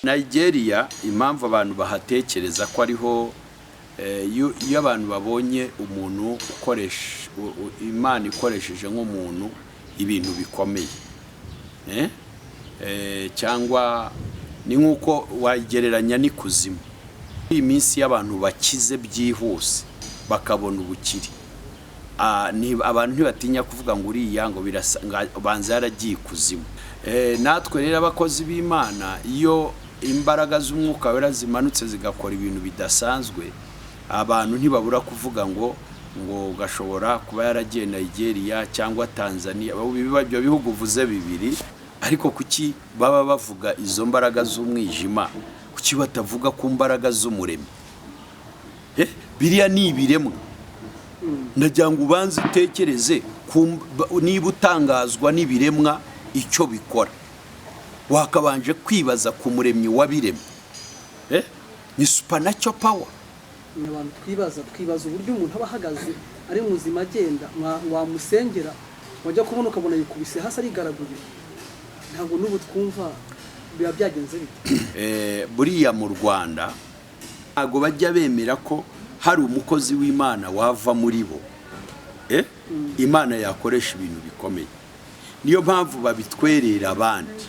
Nigeria, impamvu abantu bahatekereza ko ariho, iyo abantu babonye umuntu ukoresha Imana ikoresheje nk'umuntu ibintu bikomeye, eh? Cyangwa ni nk'uko wagereranya n'ikuzimu. Iyi minsi y'abantu bakize byihuse bakabona ubukire, abantu ntibatinya kuvuga ngo uriya ngo birasa banza yaragiye ikuzimu. Natwe rero abakozi b'Imana, iyo imbaraga z'Umwuka Wera zimanutse zigakora ibintu bidasanzwe, abantu ntibabura kuvuga ngo gashobora kuba yaragiye Nigeria cyangwa Tanzania, ibyo bihugu uvuze bibiri. Ariko kuki baba bavuga izo mbaraga z'umwijima? Kuki batavuga ku mbaraga z'Umuremyi? Biriya ni ibiremwa. Ndagira ngo ubanze utekereze niba utangazwa n'ibiremwa icyo bikora, wakabanje kwibaza ku Muremyi wabiremye. Ni supernatural power. Abantu twibaza uburyo umuntu aba ahagaze ari muzima, agenda, wamusengera wajya kubona ukabona yikubise hasi arigaraguye. Ntabwo n'ubu twumva biba byagenze bite. Buriya mu Rwanda ntabwo bajya bemera ko hari umukozi w'Imana wava muri bo, Imana yakoresha ibintu bikomeye. Niyo mpamvu babitwerera abandi,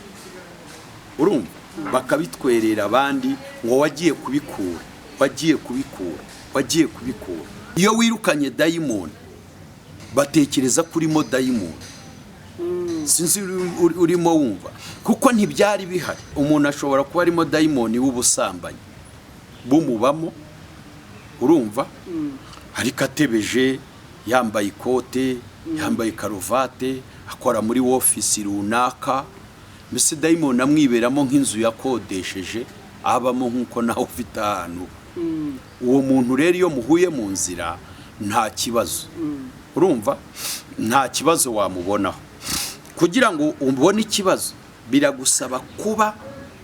urumva, bakabitwerera abandi ngo wagiye kubikura, wagiye kubikura, wagiye kubikura. Iyo wirukanye dayimoni, batekereza ko urimo dayimoni. Sinzi urimo wumva, kuko ntibyari bihari. Umuntu ashobora kuba arimo dayimoni w'ubusambanyi bumubamo, urumva, ariko atebeje, yambaye ikote, yambaye karuvate, akora muri ofisi runaka, mbese dayimoni amwiberamo nk'inzu yakodesheje abamo, nk'uko nawe ufite ahantu uba. Uwo muntu rero iyo muhuye mu nzira nta kibazo, urumva, nta kibazo wamubonaho. Kugira ngo ubone ikibazo biragusaba kuba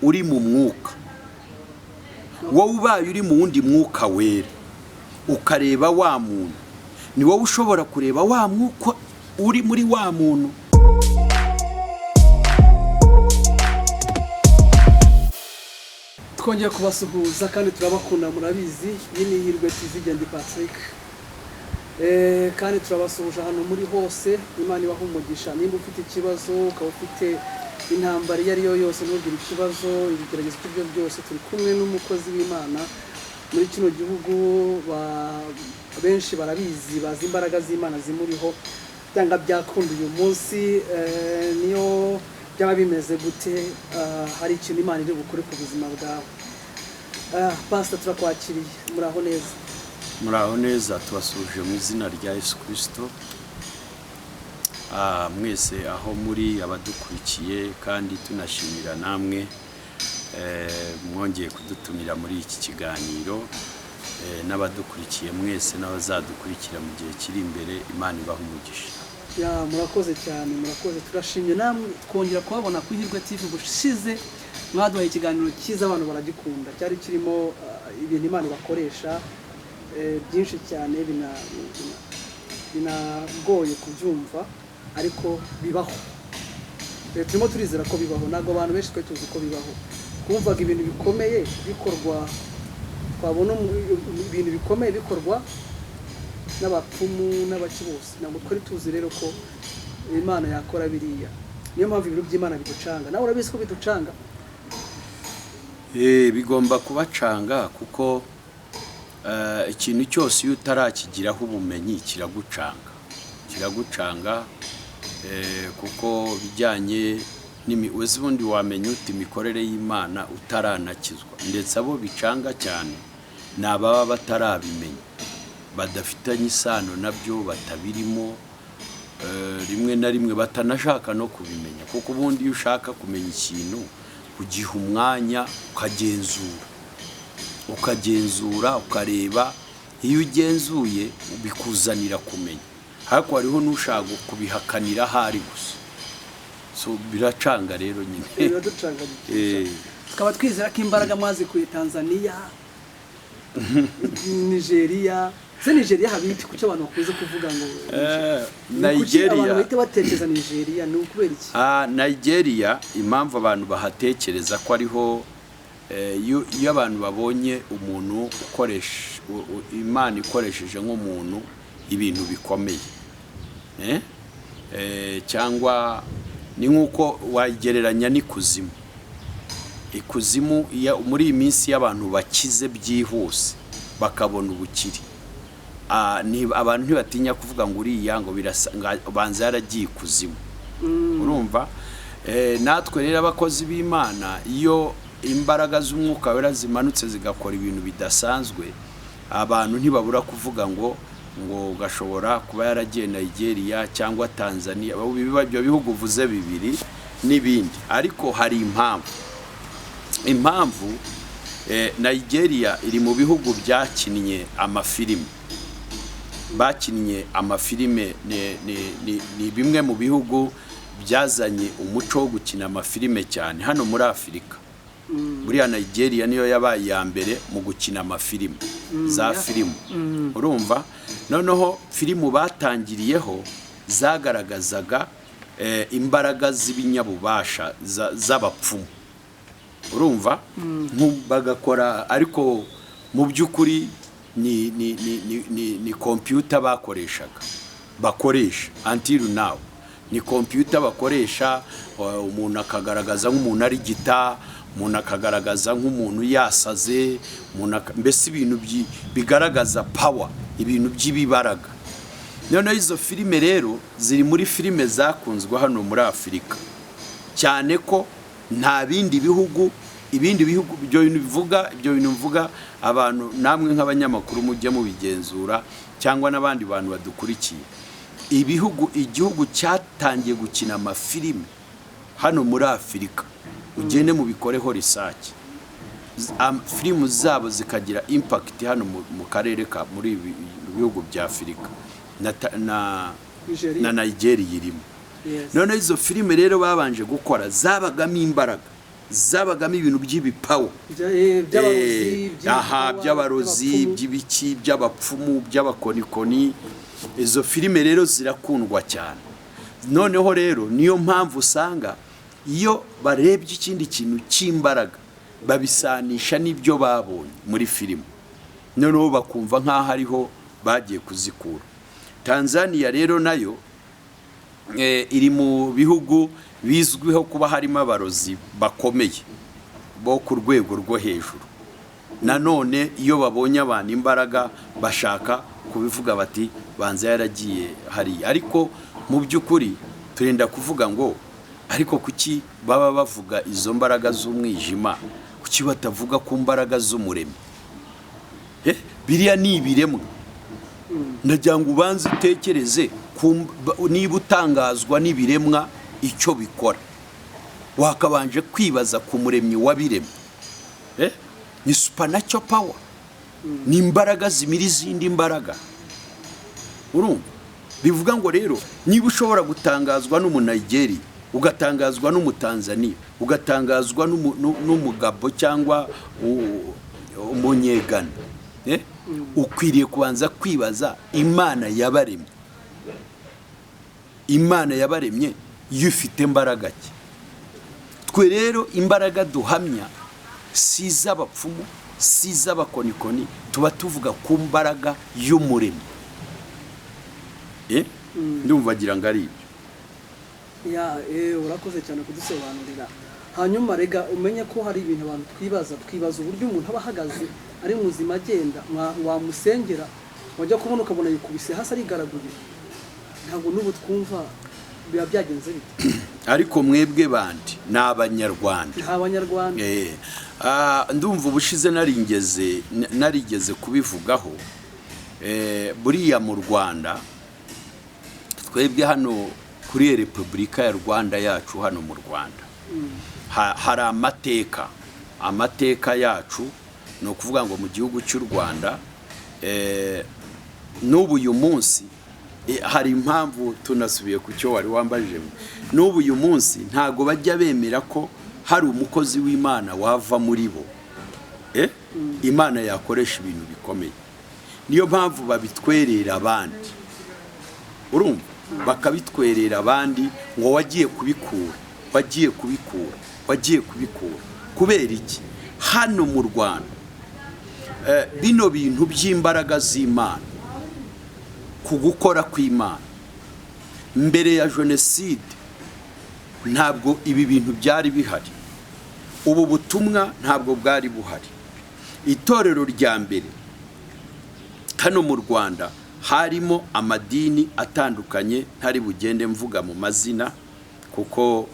uri mu mwuka. Wowe ubaye uri mu wundi mwuka wera, ukareba wa muntu, ni wowe ushobora kureba wa mwuka uri muri wa muntu. Twongeye kubasuhuza kandi turabakunda, murabizi. Iyi ni Ihirwe TV, Gendi Patrick. Kandi turabasuhuje ahantu muri hose. Imana ibaha umugisha. Nimba ufite ikibazo, ukaba ufite intambara iyo ari yo yose, ntugire ikibazo, ibigeragezo ibyo byose, turi kumwe n'umukozi w'Imana muri kino gihugu. Benshi barabizi, bazi imbaraga z'Imana zimuriho. Byanga byakunda uyu munsi, niyo byaba bimeze gute, hari ikintu Imana iri bukore ku buzima bwawe. Pastor, turakwakiriye. Muraho neza? Muraho neza. Tubasuhuje mu izina rya Yesu Kirisito. Mwese aho muri abadukurikiye, kandi tunashimira namwe mwongeye kudutumira muri iki kiganiro, n'abadukurikiye mwese n'abazadukurikira mu gihe kiri imbere, Imana ibaha umugisha. Ya, murakoze cyane, murakoze, turashimye namwe twongera kubabona ku Ihirwe TV. Bushize mwaduhaye ikiganiro cyiza, abantu baragikunda. Cyari kirimo ibintu Imana ibakoresha, byinshi cyane binagoye kubyumva, ariko bibaho. Turimo turizera ko bibaho. Ntabwo abantu benshi twari tuzi ko bibaho. Twumvaga ibintu bikomeye bikorwa, twabona ibintu bikomeye bikorwa n'abapfumu n'abaki bose. Ntabwo twari tuzi rero ko Imana yakora biriya. Niyo mpamvu ibintu by'Imana biducanga. Nawe urabizi ko biducanga. Bigomba kubacanga, kuko ikintu cyose iyo utarakigiraho ubumenyi kiragucanga, kiragucanga, kuko bijyanye uzi ubundi wamenya ute imikorere y'Imana utaranakizwa? Ndetse abo bicanga cyane ni ababa batarabimenya, badafitanye isano nabyo, batabirimo, rimwe na rimwe batanashaka no kubimenya, kuko ubundi iyo ushaka kumenya ikintu ugiha umwanya, ukagenzura, ukagenzura, ukareba. Iyo ugenzuye bikuzanira kumenya, ariko hariho n'ushaka kubihakanira ahari gusa. So biracanga rero nyine. Biraducanga. Tukaba twizera ko imbaraga mwazikuye Tanzania, Nigeria. Se Nigeria haba iki? Kuki abantu bakunze kuvuga ngo Ni kuki abantu Nigeria. bahita batekereza Nigeria? Ni ukubera iki? Nigeria, impamvu abantu bahatekereza ko ariho Iyo abantu babonye umuntu ukoresha Imana ikoresheje nk'umuntu ibintu bikomeye, cyangwa ni nk'uko wagereranya n'ikuzimu. Ikuzimu muri iyi minsi y'abantu bakize byihuse bakabona ubukire, abantu ntibatinya kuvuga ngo uriya ngo birasa banza yaragiye ikuzimu. Urumva? Natwe rero abakozi b'Imana, iyo imbaraga z'Umwuka Wera zimanutse zigakora ibintu bidasanzwe, abantu ntibabura kuvuga ngo gashobora kuba yaragiye Nigeria cyangwa Tanzania, ibyo bihugu uvuze bibiri n'ibindi. Ariko hari impamvu. Nigeria iri mu bihugu byakinnye amafilime, bakinnye amafilime, ni bimwe mu bihugu byazanye umuco wo gukina amafilime cyane hano muri Afurika. Buriya Nigeria niyo yabaye iya mbere mu gukina amafilime, za filimu. Urumva, noneho filimu batangiriyeho zagaragazaga imbaraga z'ibinyabubasha z'abapfumu. Urumva, bagakora, ariko mu by'ukuri ni kompiyuta bakoreshaga, bakoresha until now ni kompiyuta bakoresha. Umuntu akagaragaza nk'umuntu ari gita, umuntu akagaragaza nk'umuntu yasaze, umuntu mbese ibintu bigaragaza power, ibintu by'ibibaraga. Noneho izo filime rero ziri muri filime zakunzwe hano muri Afurika cyane, ko nta bindi bihugu, ibindi bihugu ibyo bintu bivuga abantu, namwe nk'abanyamakuru mujye mubigenzura, cyangwa n'abandi bantu badukurikiye. Ibihugu, igihugu cyatangiye gukina amafilime hano muri Afurika, ugende mubikoreho research, filimu zabo zikagira impact hano mu karere ka muri ibi bihugu bya Afurika na Nigeria. Na Nigeria irimo. Noneho izo filime rero babanje gukora zabagamo imbaraga, zabagamo ibintu by'ibipawa. By'abarozi. Aha, by'abarozi, by'abapfumu. By'ibiki, by'abapfumu, by'abakonikoni. Izo filime rero zirakundwa cyane. Noneho rero niyo mpamvu usanga iyo barebye ikindi kintu cy'imbaraga babisanisha n'ibyo babonye muri filime, noneho bakumva nk'aho ariho bagiye kuzikura. Tanzania rero nayo iri mu bihugu bizwiho kuba harimo abarozi bakomeye bo ku rwego rwo hejuru. Nanone iyo babonye abantu imbaraga bashaka kubivuga bati banza yaragiye hariya. Ariko mu by'ukuri turinda kuvuga ngo ariko kuki baba bavuga izo mbaraga z'umwijima? Kuki batavuga ku mbaraga z'Umuremyi? Biriya ni ibiremwa. Ndagira ngo ubanze utekereze niba utangazwa n'ibiremwa icyo bikora, wakabanje kwibaza ku Muremyi wabiremye. Ni supernatural power, ni imbaraga zimira izindi mbaraga. Urumva, bivuga ngo rero niba ushobora gutangazwa n'Umunayigeri, ugatangazwa n'Umutanzaniya, ugatangazwa n'umugabo cyangwa Umunyegana, ukwiriye kubanza kwibaza Imana yabaremye. Imana yabaremye iyo ifite imbaraga ki? Twe rero imbaraga duhamya si iz'abapfumu, si iz'abakonikoni, tuba tuvuga ku mbaraga y'Umuremyi. Ndumva agira ngo ari ibyo. Ya, urakoze cyane kudusobanurira. Hanyuma rega umenye ko hari ibintu abantu twibaza uburyo umuntu aba ahagaze ari muzima agenda, wamusengera wajya kubona ukabona yikubise hasi arigaraguye. Ntabwo n'ubu twumva biba byagenze bite. Ariko mwebwe bandi ni Abanyarwanda? Nta Banyarwanda. Ndumva ubushize narigeze kubivugaho. Buriya mu Rwanda, twebwe hano kuri Repubulika ya Rwanda yacu, hano mu Rwanda hari amateka yacu. Ni ukuvuga ngo mu gihugu cy'u Rwanda, n'ubu uyu munsi, hari impamvu tunasubiye ku cyo wari wambajije. N'ubu uyu munsi ntago bajya bemera ko hari umukozi w'Imana wava muri bo, Imana yakoresha ibintu bikomeye. Niyo mpamvu babitwerera abandi. Urumva, bakabitwerera abandi ngo wagiye kubikura, wagiye kubikura, wagiye kubikura. Kubera iki? Hano mu Rwanda, bino bintu by'imbaraga z'Imana, ku gukora kw'Imana mbere ya jenoside, ntabwo ibi bintu byari bihari, ubu butumwa ntabwo bwari buhari. Itorero rya mbere hano mu Rwanda, harimo amadini atandukanye, ntari bugende mvuga mu mazina kuko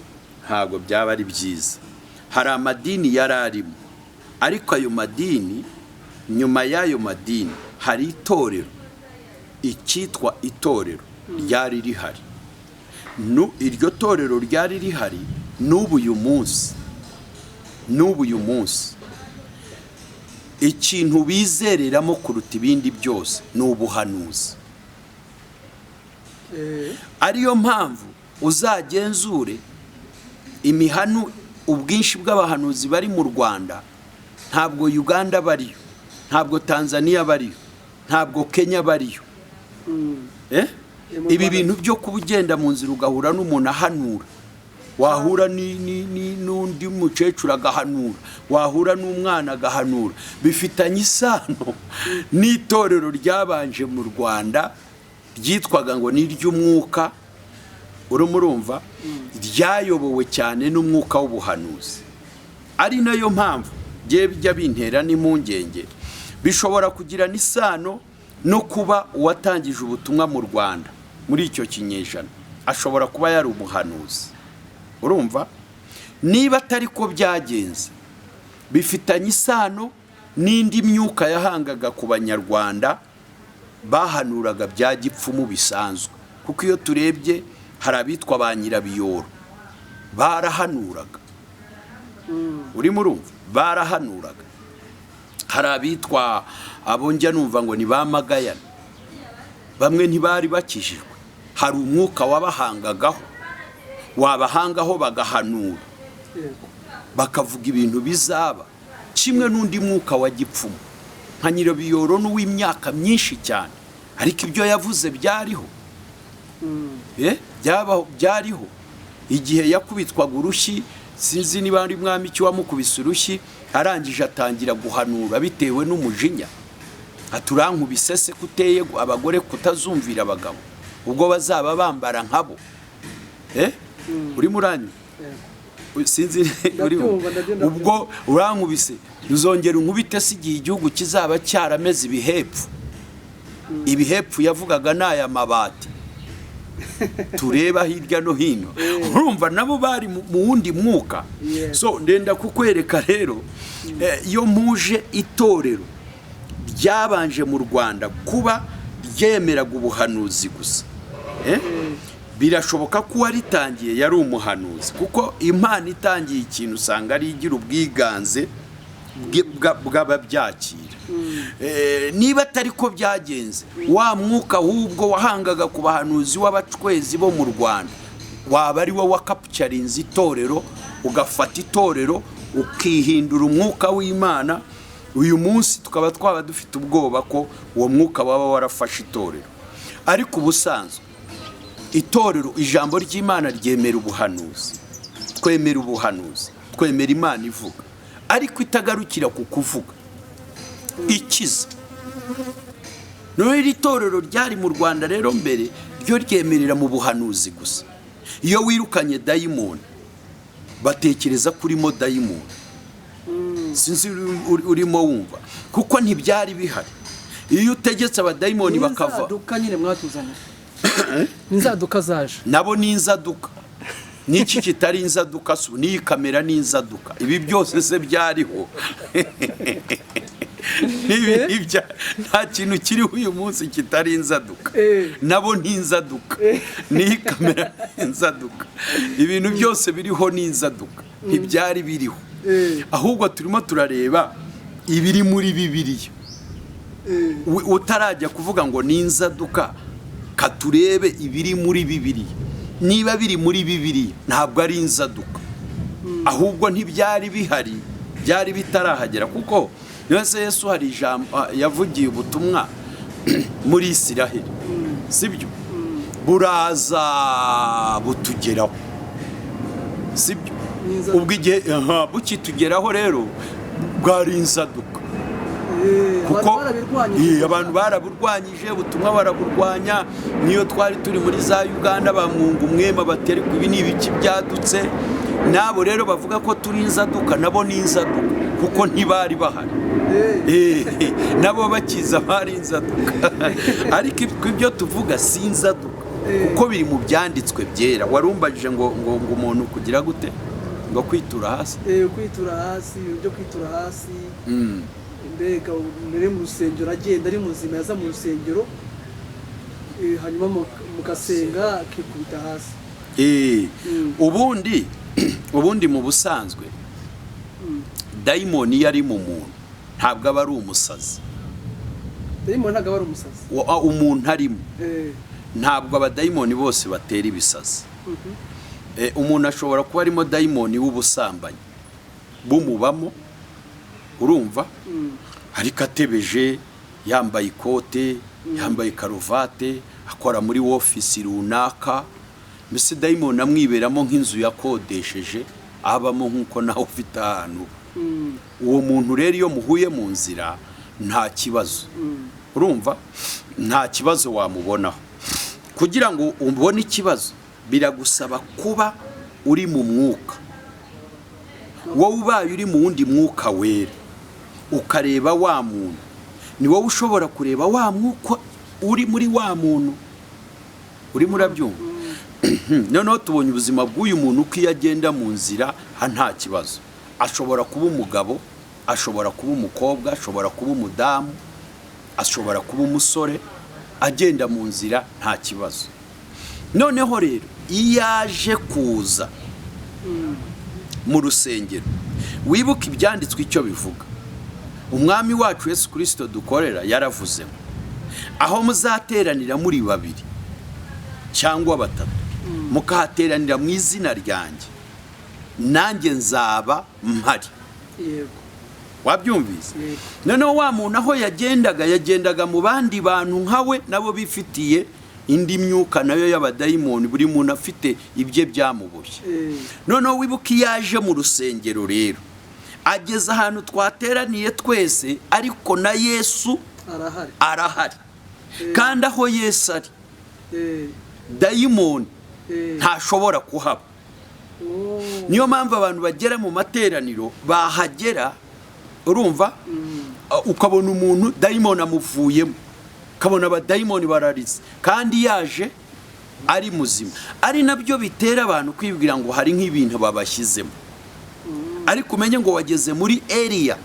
ntabwo byaba ari byiza. Hari amadini yari arimo, ariko ayo madini, nyuma y'ayo madini hari itorero, icyitwa itorero ryari rihari. Iryo torero ryari rihari n'ubu uyu munsi ikintu bizereramo kuruta ibindi byose ni ubuhanuzi. Ariyo mpamvu uzagenzure imihanu, ubwinshi bw'abahanuzi bari mu Rwanda, ntabwo Uganda bariyo, ntabwo Tanzania bariyo, ntabwo Kenya bariyo. Eh? Mu Ibi Rwanda- bintu byo kuba ugenda mu nzira ugahura n'umuntu ahanura, wahura n'undi mukecuru agahanura, wahura n'umwana agahanura, bifitanye isano n'itorero ryabanje mu Rwanda ryitwaga ngo ni iry'umwuka. Urimo urumva, ryayobowe cyane n'umwuka w'ubuhanuzi, ari nayo mpamvu bijya bijya bintera n'impungenge. Bishobora kugira n'isano no kuba uwatangije ubutumwa mu Rwanda muri icyo kinyejana ashobora kuba yari umuhanuzi. Urumva, niba atari ko byagenze, bifitanye isano n'indi myuka yahangaga ku Banyarwanda bahanuraga bya gipfumu bisanzwe, kuko iyo turebye hari abitwa ba Nyirabiyoro barahanuraga. Urimo urumva, barahanuraga. Hari abitwa abo njya numva ngo ni ba Magayane, bamwe ntibari bakijijwe, hari umwuka wabahangagaho, wabahangaho bagahanura, bakavuga ibintu bizaba, kimwe n'undi mwuka wa gipfumu nka Nyirabiyoro n'uw'imyaka myinshi cyane, ariko ibyo yavuze byariho. Byariho igihe yakubitwaga urushyi. Sinzi niba ari mwami ki wamukubise urushyi, arangije atangira guhanura bitewe n'umujinya, ati: "Urankubise se kuteye abagore kutazumvira abagabo ubwo bazaba bambara nkabo?" Urimo uranywa? Sinzi urimo. Ndabyumva, ndabyumva. Ubwo urankubise, uzongera unkubite se igihe igihugu kizaba cyarameze ibihepfu? Ibihepfu yavugaga ni aya mabati tureba hirya no hino. Urumva nabo bari mu wundi mwuka. So ndenda kukwereka rero, iyo muje itorero ryabanje mu Rwanda kuba ryemeraga ubuhanuzi gusa, birashoboka ko uwaritangiye yari umuhanuzi, kuko Imana itangiye ikintu usanga ari igira ubwiganze bw'ababyakira. Niba atari ko byagenze, wa mwuka ahubwo wahangaga ku bahanuzi w'abacwezi bo mu Rwanda waba ari wo wakapucarinze itorero, ugafata itorero ukihindura umwuka w'Imana. Uyu munsi tukaba twaba dufite ubwoba ko uwo mwuka waba warafashe itorero. Ariko ubusanzwe itorero, ijambo ry'Imana ryemera ubuhanuzi, twemera ubuhanuzi, twemera Imana ivuga, ariko itagarukira ku kuvuga, ikiza. Noneho iri torero ryari mu Rwanda rero mbere, ryo ryemerera mu buhanuzi gusa. Iyo wirukanye dayimoni, batekereza ko urimo dayimoni. Sinzi urimo wumva, kuko ntibyari bihari. Iyo utegetse abadayimoni bakava. Inzaduka nyine mwatuzaniye, inzaduka zaje. Nabo ni inzaduka. N'iki kitari inzaduka? Se n'iyi kamera ni inzaduka? Ibi byose se byariho? Nta kintu kiriho uyu munsi kitari inzaduka. Nabo ni inzaduka, n'iyi kamera ni inzaduka, ibintu byose biriho ni inzaduka, ntibyari biriho. Ahubwo turimo turareba ibiri muri Bibiliya. Utarajya kuvuga ngo ni inzaduka, katurebe ibiri muri Bibiliya. Niba biri muri Bibiliya, ntabwo ari inzaduka, ahubwo ntibyari bihari, byari bitarahagera. Kuko niba se Yesu hari ijambo yavugiye ubutumwa muri Isiraheli, sibyo? Buraza butugeraho, sibyo? Ni inzaduka. Ubwo igihe bukitugeraho rero Bwari inzaduka. Abantu Kuko barabirwanyije. Abantu baraburwanyije, ubutumwa baraburwanya. Niyo twari turi muri za Uganda, bamwunga umwema bati: "Ariko ibi ni ibiki byadutse?" N'abo rero bavuga ko turi inzaduka, nabo ni inzaduka kuko ntibari bahari. Nabo bakiza bari inzaduka, ariko ibyo tuvuga si inzaduka kuko biri mu byanditswe byera. Warumbajije ngo umuntu kugira gute? Ngo kwitura hasi? Kwitura hasi, ibintu byo kwitura hasi. Mbega mbere mu rusengero agenda ari muzima, yaza mu rusengero, hanyuma mugasenga akikubita hasi. Ubundi mu busanzwe dayimoni iyo ari mu muntu ntabwo aba ari umusazi. Dayimoni ntabwo aba ari umusazi. Umuntu arimo, ntabwo abadayimoni bose batera ibisazi. Umuntu ashobora kuba arimo dayimoni w'ubusambanyi bumubamo, urumva, ariko atebeje, yambaye ikote, yambaye karuvate, akora muri ofisi runaka, mbese dayimoni amwiberamo nk'inzu yakodesheje abamo, nk'uko nawe ufite ahantu uba. Uwo muntu rero iyo muhuye mu nzira nta kibazo, urumva, nta kibazo wamubonaho. Kugira ngo ubone ikibazo biragusaba kuba uri mu mwuka. Wowe ubaye uri mu wundi mwuka wera, ukareba wa muntu, ni wowe ushobora kureba wa mwuka uri muri wa muntu. Urimo urabyumva? Noneho tubonye ubuzima bw'uyu muntu, uko iyo agenda mu nzira ha nta kibazo. Ashobora kuba umugabo, ashobora kuba umukobwa, ashobora kuba umudamu, ashobora kuba umusore, agenda mu nzira nta kibazo. Noneho rero iyo aje kuza mu rusengero, wibuke ibyanditswe icyo bivuga. Umwami wacu Yesu Kirisito dukorera yaravuze ngo: "Aho muzateranira muri babiri cyangwa batatu, mukahateranira mu izina ryanjye, nanjye nzaba mpari." Wabyumvise? Yego. Noneho wa muntu aho yagendaga, yagendaga mu bandi bantu nkawe, nabo bifitiye indi myuka nayo y'abadayimoni, buri muntu afite ibye byamuboshye. Noneho wibuke iyo aje mu rusengero rero, ageze ahantu twateraniye twese, ariko na Yesu arahari. Arahari. Kandi aho Yesu ari, dayimoni ntashobora kuhaba. Niyo mpamvu abantu bagera mu materaniro, bahagera, urumva, ukabona umuntu dayimoni amuvuyemo, ukabona abadayimoni bararize kandi yaje ari muzima. Ari nabyo bitera abantu kwibwira ngo hari nk'ibintu babashyizemo. Ariko umenye ngo wageze muri area,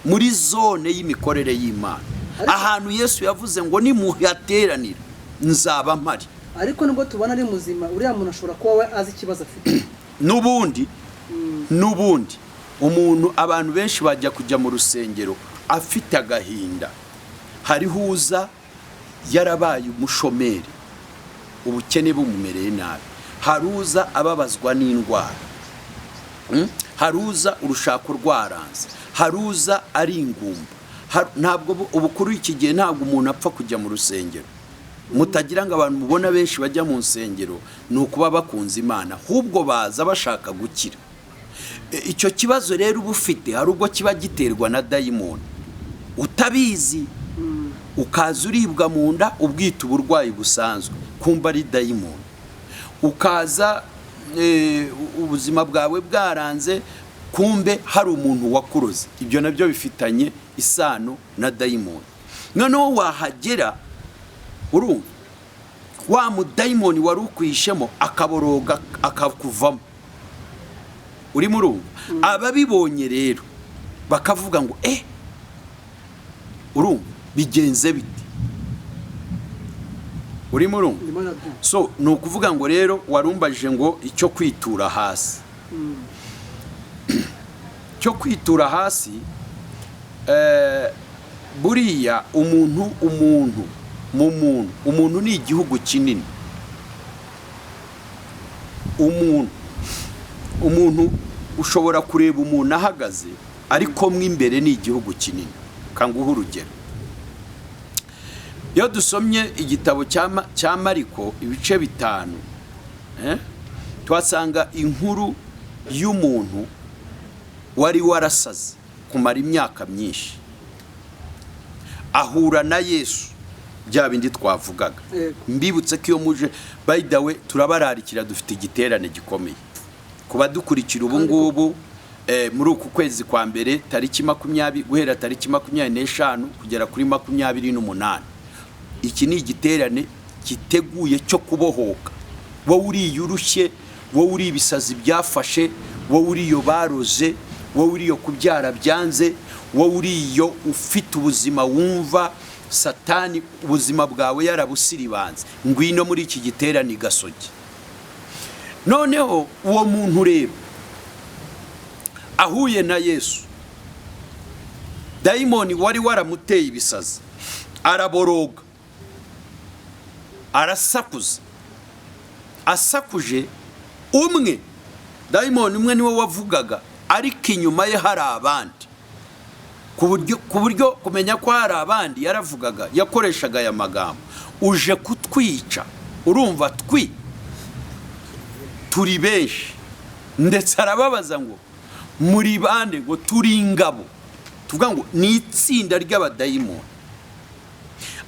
muri zone y'imikorere y'Imana, ahantu Yesu yavuze ngo: "Nimuhateranira nzaba mpari." Ariko nubwo tubona ari muzima, uriya muntu ashobora kuba we azi ikibazo afite. N'ubundi umuntu, abantu benshi bajya kujya mu rusengero afite agahinda. Hariho uza yarabaye umushomeri, ubukene bumumereye nabi. Hari uza ababazwa n'indwara. Hari uza urushako rwaranze, hari uza ari ingumba. Ntabwo ubu kuri iki gihe ntabwo umuntu apfa kujya mu rusengero. Mutagira ngo abantu mubona benshi bajya mu nsengero ni ukuba bakunze Imana, ahubwo baza bashaka gukira. Icyo kibazo rero uba ufite, hari ubwo kiba giterwa na dayimoni utabizi, ukaza uribwa mu nda, ubwita uburwayi busanzwe, kumva ari dayimoni. Ukaza ubuzima bwawe bwaranze, kumbe hari umuntu wakuroze. Ibyo nabyo bifitanye isano na dayimoni. Noneho wahagera, urumva, wa mudayimoni wari ukwishemo akaboroga akakuvamo. Urimo urumva? Ababibonye rero bakavuga ngo: "Eh, urumva bigenze bite?" Urimo urumva? Ndimo ndabyumva. So ni ukuvuga ngo rero warumbajije ngo icyo kwitura hasi, cyo kwitura hasi, buriya umuntu mu muntu, umuntu ni igihugu kinini. Umuntu ushobora kureba umuntu ahagaze, ariko mo imbere ni igihugu kinini. Kanguha urugero: iyo dusomye igitabo cya Mariko ibice 5, tuhasanga inkuru y'umuntu wari warasaze. kumara imyaka myinshi, ahura na Yesu, bya bindi twavugaga. Mbibutse ko iyo muje, by the way, turabararikira, dufite igiterane gikomeye ku badukurikira ubu ngubu, muri uku kwezi kwa mbere, tariki 20, guhera tariki 25 kugera kuri 28. Iki ni igiterane giteguye cyo kubohoka. Wowe uriye urushye, wowe uri ibisazi byafashe, wowe uriyo baroze, wowe uriyo kubyara byanze, wowe uriyo ufite ubuzima wumva Satani ubuzima bwawe yarabusiribanze, ngwino muri iki giterane i Gasogi. Noneho uwo muntu rero ahuye na Yesu, dayimoni wari waramuteye ibisazi araboroga, arasakuza. Asakuje, umwe, dayimoni umwe niwe wavugaga, ariko inyuma ye hari abandi, ku buryo kumenya ko hari abandi, yaravugaga, yakoreshaga aya magambo: "Uje kutwica, urumva twi turi benshi." Ndetse arababaza ngo: "Muri bande?" Ngo: "Turi ingabo." Tuvuga ngo ni itsinda ry'abadayimoni.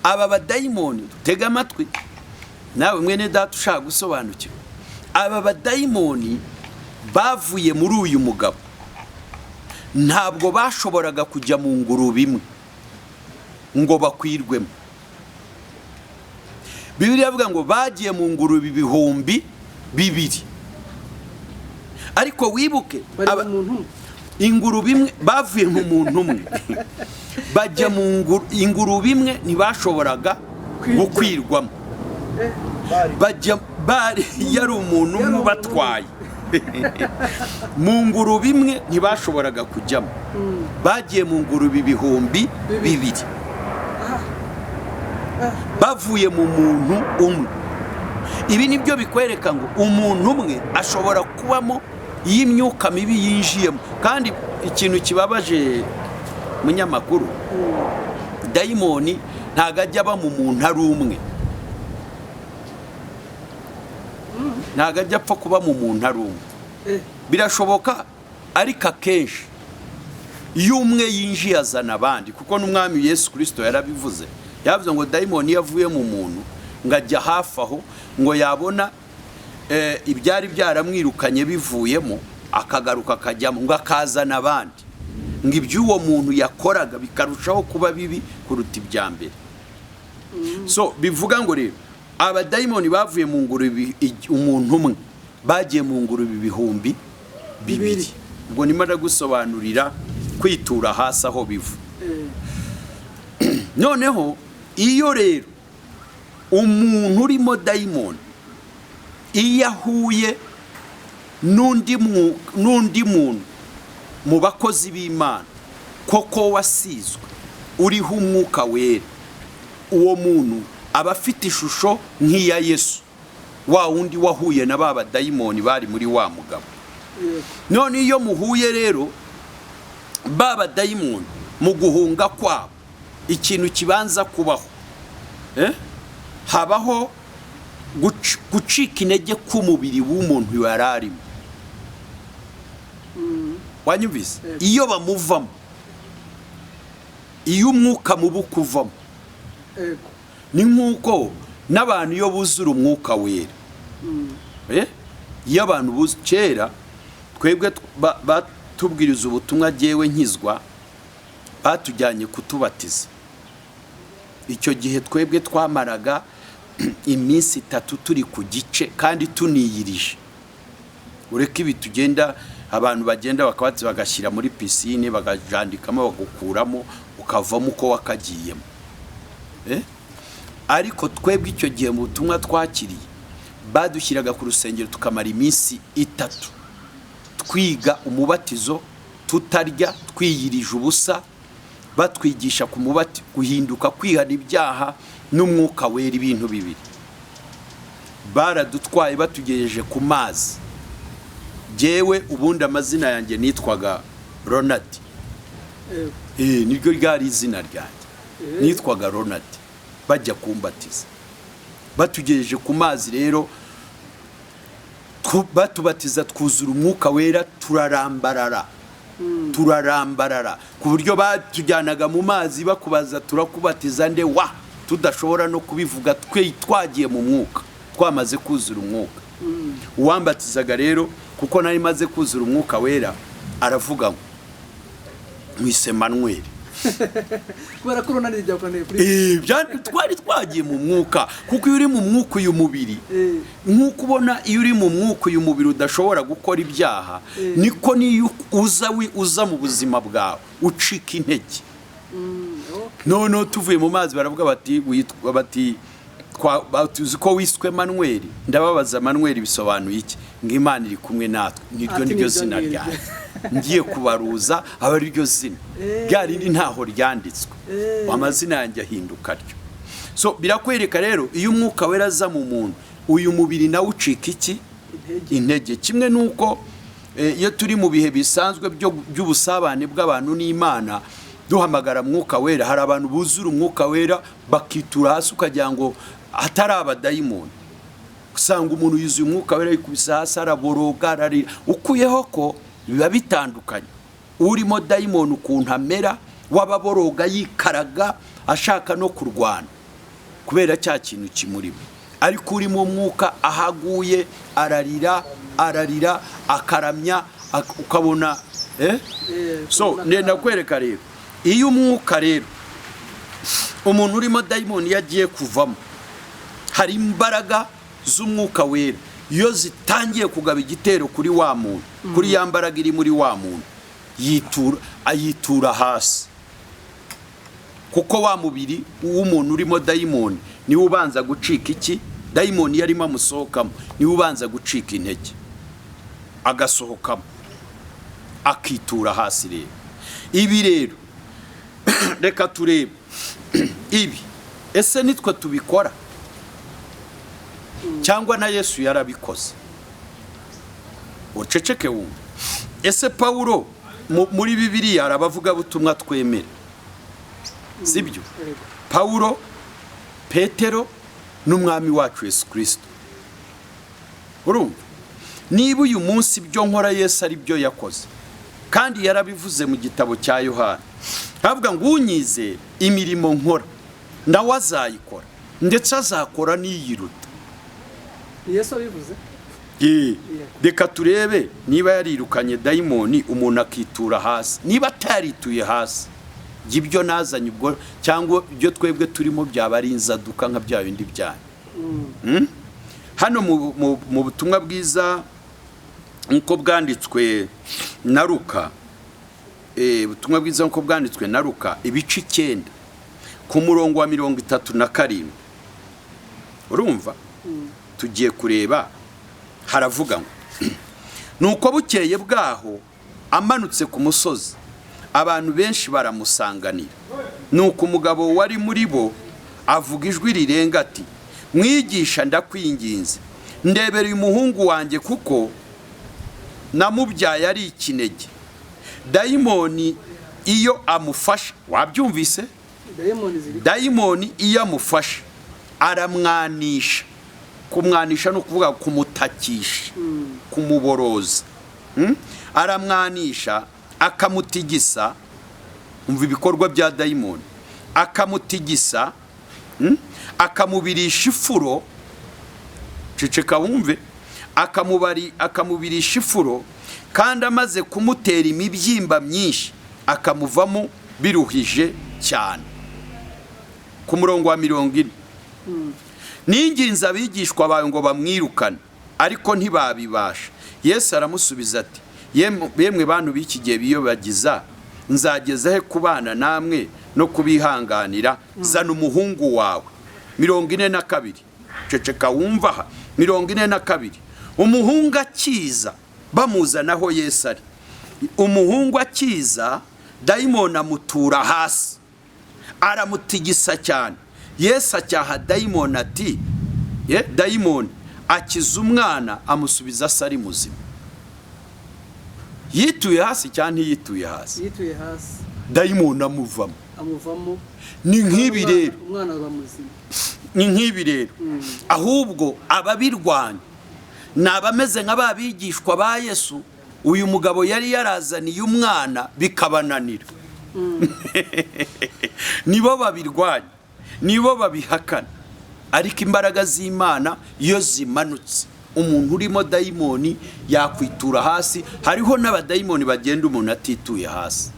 Aba badayimoni, dutege amatwi nawe mwene data ushaka gusobanukirwa, aba badayimoni bavuye muri uyu mugabo ntabwo bashoboraga kujya mu ngurube imwe ngo bakwirwemo. Bibiliya avuga ngo bagiye mu ngurube 2000, ariko wibuke Bari mu muntu umwe. Ingurube imwe, bavuye mu muntu umwe bajya mu ingurube imwe, ntibashoboraga gukwirwamo. Bajya bari yari umuntu umwe ubatwaye mu ngurube imwe, ntibashoboraga kujyamo. Bagiye mu ngurube 2000 bavuye mu muntu umwe. Ibi ni byo bikwereka ngo umuntu umwe ashobora kubamo iyo imyuka mibi yinjiyemo. Kandi ikintu kibabaje, munyamakuru, dayimoni ntabwo ajya aba mu muntu ari umwe, ntabwo ajya apfa kuba mu muntu ari umwe. Birashoboka, ariko akenshi iyo umwe yinjiye azana abandi, kuko n'Umwami Yesu Kirisito yarabivuze. Yavuze ngo dayimoni iyo avuye mu muntu ngo ajya hafi aho, ngo yabona ibyari byaramwirukanye bivuyemo, akagaruka akajyamo, ngo akazana abandi, ngo iby'uwo muntu yakoraga bikarushaho kuba bibi kuruta ibya mbere. So bivuga ngo rero abadayimoni bavuye mu ngurube umuntu umwe bagiye mu ngurube 2000. Bibiri. Ubwo ndimo ndagusobanurira kwitura hasi aho biva. Noneho iyo rero umuntu urimo dayimoni, iyo ahuye n'undi muntu mu bakozi b'Imana koko wasizwe, uriho Umwuka Wera, uwo muntu aba afite ishusho nk'iya Yesu, wa wundi wahuye na ba badayimoni bari muri wa mugabo. None iyo muhuye rero, ba badayimoni mu guhunga kwabo, ikintu kibanza kubaho, habaho gucika intege k'umubiri w'umuntu yari arimo. Wanyumvise? Yego. Iyo bamuvamo, iyo umwuka mubi ukuvamo, ni nk'uko n'abantu iyo buzura Umwuka Wera. Iyo abantu kera twebwe batubwiriza ubutumwa, jyewe nkizwa batujyanye kutubatiza. Icyo gihe twebwe twamaraga iminsi 3 turi ku gice kandi tuniyirije. Ureke ibi tugenda, abantu bagenda bakabatse, bagashyira muri pisine, bakajandikamo, bagukuramo, ukavamo uko wakagiyemo. Ariko twebwe icyo gihe mu butumwa twakiriye, badushyiraga ku rusengero tukamara iminsi 3 twiga umubatizo, tutarya, twiyirije ubusa, batwigisha ku mubati, guhinduka, kwihana ibyaha n'Umwuka Wera, ibintu bibiri. Baradutwaye, batugejeje ku mazi. Jyewe ubundi amazina yanjye nitwaga Ronald. Niryo ryari izina ryanjye. Nitwaga Ronald bajya kumbatiza. Batugejeje ku mazi rero, batubatiza, twuzura Umwuka Wera, turarambarara. Turarambarara ku buryo batujyanaga mu mazi bakubaza turakubatiza nde wa, tudashobora no kubivuga, twe twagiye mu mwuka, twamaze kuzura umwuka. Uwambatizaga rero, kuko nari maze kuzura Umwuka Wera, aravuga ngo mwise Manuel. Kubera ko urunani ryakunaniye kuri Twari twagiye mu mwuka, kuko iyo uri mu mwuka uyu mubiri, nk'uko ubona iyo uri mu mwuka uyu mubiri udashobora gukora ibyaha, niko n'iyo uza uza mu buzima bwawe ucika intege. Noneho tuvuye mu mazi baravuga bati witwa bati uzi ko wiswe Manuel. Ndababaza, Manuel bisobanuye iki? Ngo Imana iri kumwe natwe. Niryo Ati niryo niryo zina ngiryo. ryanjye ngiye kubaruza, aba ariryo zina rya rindi ntaho ryanditswe. Amazina yanjye ahinduka atyo. So birakwereka rero, iyo Umwuka Wera aza mu muntu, uyu mubiri nawe ucika iki? Intege. Intege. Kimwe n'uko iyo turi mu bihe bisanzwe by'ubusabane bw'abantu n'Imana, duhamagara Mwuka Wera, hari abantu buzura Umwuka Wera bakitura hasi ukagira ngo atari abadayimoni. Usanga umuntu yuzuye Umwuka Wera yikubise hasi, araboroga, ararira. Ukuyeho ko biba bitandukanye, urimo dayimoni ukuntu amera, wababoroga yikaraga ashaka no kurwana kubera cya kintu kimurimo, ariko urimo umwuka ahaguye ararira, ararira, akaramya, ukabona So Ukabona ndenda kwereka rero, iyo umwuka rero, umuntu urimo dayimoni iyo agiye kuvamo, hari imbaraga z'Umwuka Wera iyo zitangiye kugaba igitero kuri wa muntu, kuri ya mbaraga iri muri wa muntu, yitura, ayitura hasi, kuko wa mubiri w'umuntu urimo dayimoni niwe ubanza gucika iki? Dayimoni iyo arimo amusohokamo, niwe ubanza gucika intege, agasohokamo akitura hasi. Rero ibi rero, reka turebe ibi. Ese nitwe tubikora cyangwa na Yesu yarabikoze? Uceceke wumva. Ese Pawulo, muri Bibiliya hari abavugabutumwa twemera, sibyo? Yego. Pawulo, Petero n'Umwami wacu Yesu Kirisito. Urumva, niba uyu munsi ibyo nkora Yesu ari byo yakoze, kandi yarabivuze mu gitabo cya Yohana, havuga ngo unyizera imirimo nkora nawe azayikora, ndetse azakora n'iyiruta. Ni Yesu wabivuze. Reka turebe niba yarirukanye dayimoni umuntu akitura hasi. Niba atarituye hasi, jya ibyo nazanye ubwo cyangwa ibyo twebwe turimo byaba ari inzaduka nka bya bindi byanyu. Hano mu butumwa bwiza nk'uko bwanditswe na Luka, ubutumwa bwiza nk'uko bwanditswe na Luka, ibice 9, ku murongo wa 37, urumva, tugiye kureba, haravuga ngo: "Nuko bukeye bwaho amanutse ku musozi, abantu benshi baramusanganira. Nuko umugabo wari muri bo avuga ijwi rirenga ati: 'Mwigisha, ndakwinginze, ndebera uyu muhungu wanjye, kuko namubyaye ari ikinege. Dayimoni iyo amufashe,'" wabyumvise? Dayimoni ziri "Dayimoni iyo amufashe aramwanisha." Kumwanisha ni ukuvuga kumutakisha, kumuboroza. "Aramwanisha, akamutigisa." Umva ibikorwa bya dayimoni: "Akamutigisa, Akamubirisha ifuro." Ceceka wumve. "Akamubirisha ifuro, kandi amaze kumutera imibyimba myinshi akamuvamo biruhije cyane." Ku murongo wa 40: "Ninginze abigishwa bawe ngo bamwirukane, ariko ntibabibasha." Yesu aramusubiza ati: "Yemwe bantu b'iki gihe biyobagiza, nzageza he kubana namwe no kubihanganira? Zana umuhungu wawe." 42, ceceka wumva aha. 42: umuhungu akiza, bamuzanaho Yesu ari, umuhungu akiza, dayimoni amutura hasi, aramutigisa cyane. Yesu acyaha dayimoni ati: "Ye dayimoni," akiza umwana, amusubiza asa ari muzima. Yituye hasi cyangwa ntiyituye hasi? Yituye hasi. Dayimoni amuvamo. Amuvamo. Ni nk'ibi rero. Umwana aba muzima. Ni nk'ibi rero. Ahubwo ababirwanya ni abameze nka ba bigishwa ba Yesu. Uyu mugabo yari yarazaniye umwana bikabananira, nibo babirwanya, nibo babihakana. Ariko imbaraga z'Imana iyo zimanutse, umuntu urimo dayimoni yakwitura hasi. Hariho n'abadayimoni bagenda umuntu atituye hasi.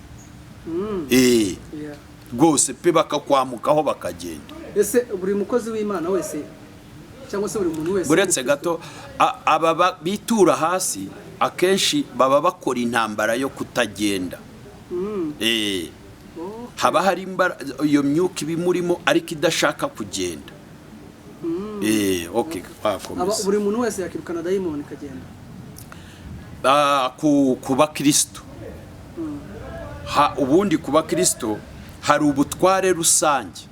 Rwose pe, bakakwamukaho bakagenda. Ese buri mukozi w'Imana wese cyangwa se buri muntu wese? Uretse gato, aba bitura hasi akenshi baba bakora intambara yo kutagenda. Haba hari iyo myuka ibimurimo ariko idashaka kugenda. Okay, wakomeza. Buri muntu wese yakirukana dayimoni ikagenda? Ku bakristo, ubundi ku bakristo hari ubutware rusange,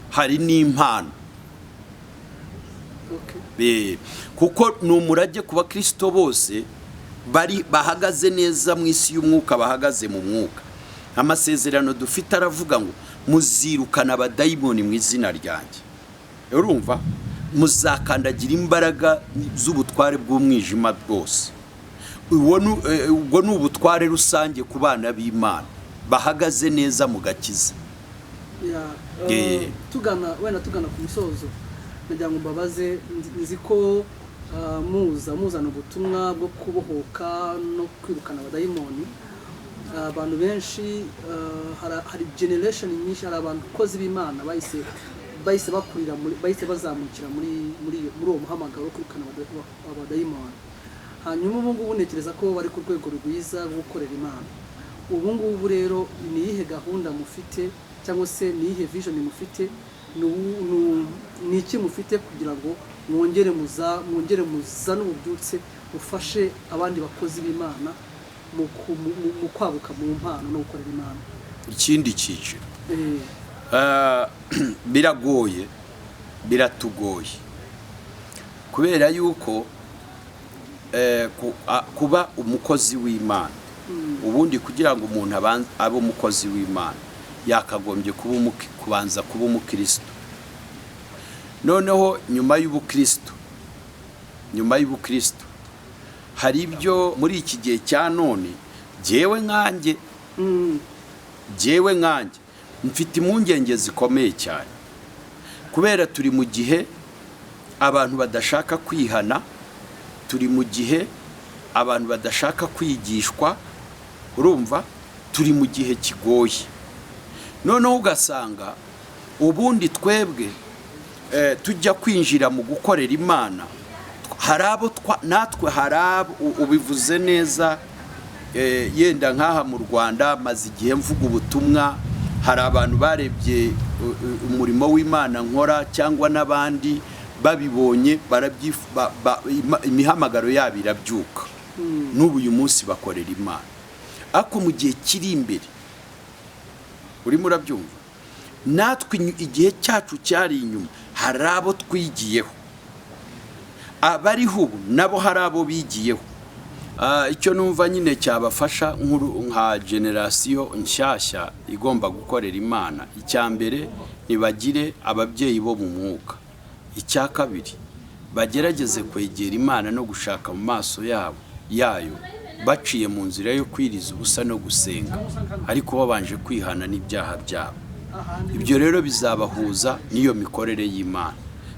hari n'impano. Kuko ni umurage ku bakristo bose bari bahagaze neza mu isi y'umwuka, bahagaze mu mwuka. Amasezerano dufite aravuga ngo: "Muzirukana abadayimoni mu izina ryanjye." Urumva, "Muzakandagira imbaraga z'ubutware bw'umwijima bwose." Ubwo ni ubutware rusange ku bana b'Imana bahagaze neza mu gakiza. Tugana wenda tugana ku musozo, nagira ngo mbabaze, nzi ko muza muzana ubutumwa bwo kubohoka no kwirukana abadayimoni. Abantu benshi, hari generation nyinshi, hari abakozi b'Imana bahise bakurira muri, bahise bazamukira muri uwo muhamagaro wo kwirukana abadayimoni. Hanyuma ubu ngubu ntekereza ko bari ku rwego rwiza rwo gukorera Imana. Ubu ngubu rero ni iyihe gahunda mufite cyangwa se ni iyihe vision mufite, ni iki mufite kugira ngo mwongere muzane ububyutse, bufashe abandi bakozi b'Imana mu kwaguka mu mpano no gukorera Imana? Ikindi cyiciro, biragoye, biratugoye, kubera yuko kuba umukozi w'Imana, ubundi kugira ngo umuntu abe umukozi w'Imana yakagombye kubanza kuba umukristo. Noneho nyuma y'ubukristo hari ibyo muri iki gihe cya none jyewe nkanjye mfite impungenge zikomeye cyane, kubera turi mu gihe abantu badashaka kwihana, turi mu gihe abantu badashaka kwigishwa. Urumva, turi mu gihe kigoye. Noneho ugasanga ubundi twebwe tujya kwinjira mu gukorera Imana, hari abo natwe hari abo ubivuze neza. Yenda nk'aha mu Rwanda maze igihe mvuga ubutumwa, hari abantu barebye umurimo w'Imana nkora cyangwa n'abandi babibonye, imihamagaro yabo irabyuka, n'ubu uyu munsi bakorera Imana. Ariko mu gihe kiri imbere, urimo urabyumva, natwe igihe cyacu cyari inyuma, hari abo twigiyeho, abariho ubu nabo hari abo bigiyeho. Icyo numva nyine cyabafasha nka generation nshyashya igomba gukorera Imana, icya mbere ntibagire ababyeyi bo mu mwuka. Icya kabiri, bagerageze kwegera Imana no gushaka mu maso yabo yayo baciye mu nzira yo kwiriza ubusa no gusenga, ariko babanje kwihana n'ibyaha byabo. Ibyo rero bizabahuza n'iyo mikorere y'Imana.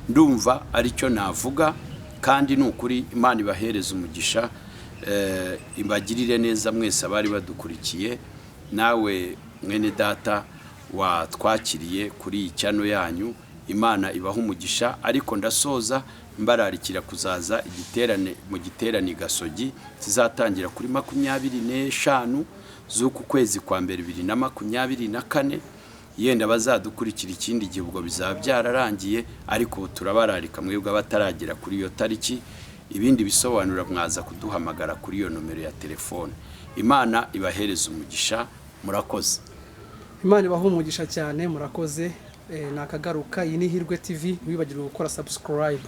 Ndumva aricyo navuga, kandi ni ukuri Imana ibahereza umugisha, ibagirire neza mwese abari badukurikiye, nawe mwene data watwakiriye kuri iyi channel yanyu. Imana ibaha umugisha. Ariko ndasoza mbararikira kuzaza igiterane mu giterane i Gasogi kizatangira kuri 25 z'uku kwezi kwa mbere 2024. Yenda bazadukurikira ikindi gihe, ubwo bizaba byararangiye, ariko ubu turabararika mwebwe abataragera kuri iyo tariki. Ibindi bisobanuro mwaza kuduhamagara kuri iyo nomero ya telefone. Imana ibahereze umugisha, murakoze. Imana ibahe umugisha cyane, murakoze. Nakagaruka. Iyi ni Hirwe TV, ntiwibagirwe gukora subscribe.